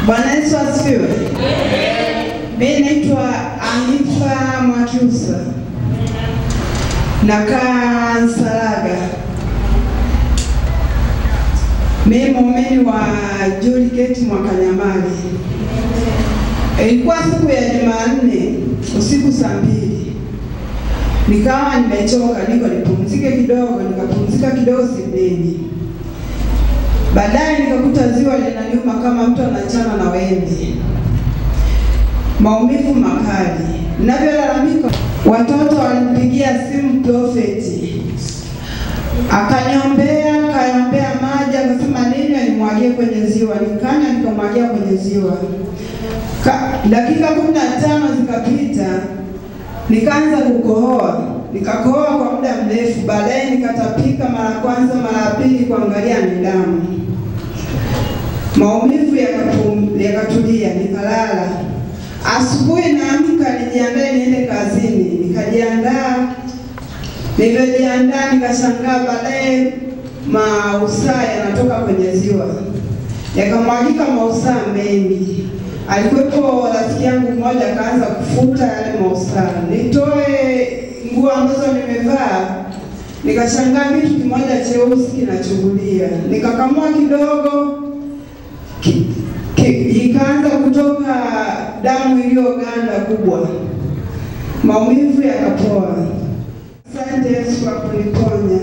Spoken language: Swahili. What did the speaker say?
Bwana Yesu asifiwe. Mimi naitwa Anifa Mwakyusa. Nakaa Nsalaga. Mimi muumini wa Juliet Mwakanyamali. Ilikuwa siku ya Jumanne usiku saa 2. Nikawa nimechoka, niko nipumzike kidogo, nikapumzika kidogo sebuleni. Baadaye nikakuta ziwa linaniuma kama mtu anachana na wembe. Maumivu makali. Ninavyolalamika, watoto walinipigia simu prophet. Akaniombea, akaombea maji, akasema ninywe nimwagie kwenye ziwa. Nikanywa nikamwagia kwenye ziwa. Dakika 15 zikapita, nikaanza kukohoa. Nikakohoa kwa muda mrefu, baadaye nikatapika mara kwanza, mara pili, kuangalia ni damu. Maumivu yakatulia, nikalala. Asubuhi naamka nijiandae niende kazini, nikajiandaa. Nilivyojiandaa nikashangaa baadaye mausaa yanatoka kwenye ziwa. Yakamwagika mausaa mengi. Alikuwepo rafiki yangu mmoja akaanza kufuta yale mausaa. Nitoe nguo ambazo nimevaa, nikashangaa kitu kimoja cheusi kinachungulia. Nikakamua kidogo, ikaanza kutoka damu iliyoganda kubwa. Maumivu yakapoa. Asante Yesu kwa kuniponya.